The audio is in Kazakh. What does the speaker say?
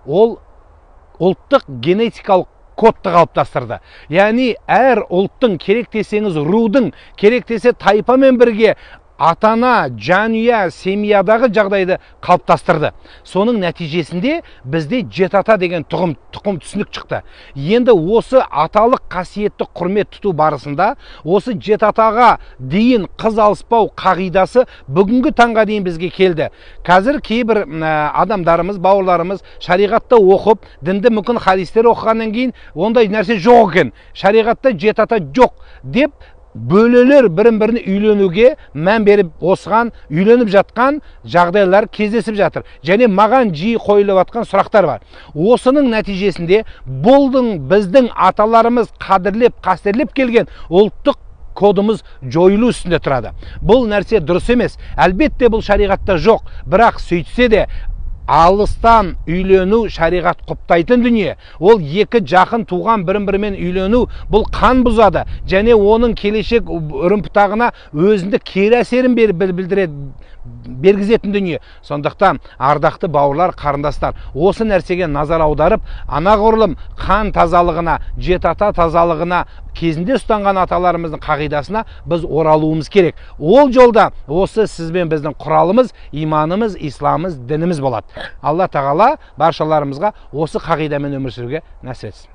Ол ұлттық генетикалық кодты қалыптастырды. Яғни әр ұлттың, керек десеңіз рудың, керек десе тайпамен бірге ата-ана, жанұя, семьядағы жағдайды қалыптастырды. Соның нәтижесінде бізде жеті ата деген тұқым түсінік шықты. Енді осы аталық қасиетті құрмет тұту барысында осы жеті атаға дейін қыз алыспау қағидасы бүгінгі таңға дейін бізге келді. Қазір кейбір адамдарымыз, бауырларымыз шариғатта оқып, дінді мүмкін хадистер оқығаннан кейін ондай нәрсе жоқ екен, шариғатта жеті ата жоқ деп бөлелер бірін-біріне үйленуге мән беріп, осыған үйленіп жатқан жағдайлар кездесіп жатыр. Және маған жиі қойылып жатқан сұрақтар бар. Осының нәтижесінде болдың біздің аталарымыз қадірлеп, қастерлеп келген ұлттық кодымыз жойылу үстінде тұрады. Бұл нәрсе дұрыс емес. Әлбетте бұл шариғатта жоқ, бірақ сөйтсе де алыстан үйлену шариғат құптайтын дүние. Ол екі жақын туған бірін-бірімен үйлену, бұл қан бұзады және оның келешек үрім-бұтағына өзіндік кері әсерін білдіреді, бергізетін дүние. Сондықтан ардақты бауырлар, қарындастар, осы нәрсеге назар аударып, анағұрлым қан тазалығына, жеті ата тазалығына, кезінде ұстанған аталарымыздың қағидасына біз оралуымыз керек. Ол жолда осы сіз бен біздің құралымыз, иманымыз, исламымыз, дініміз болады. Алла тағала баршаларымызға осы қағидамен өмір сүруге нәсіп етсін.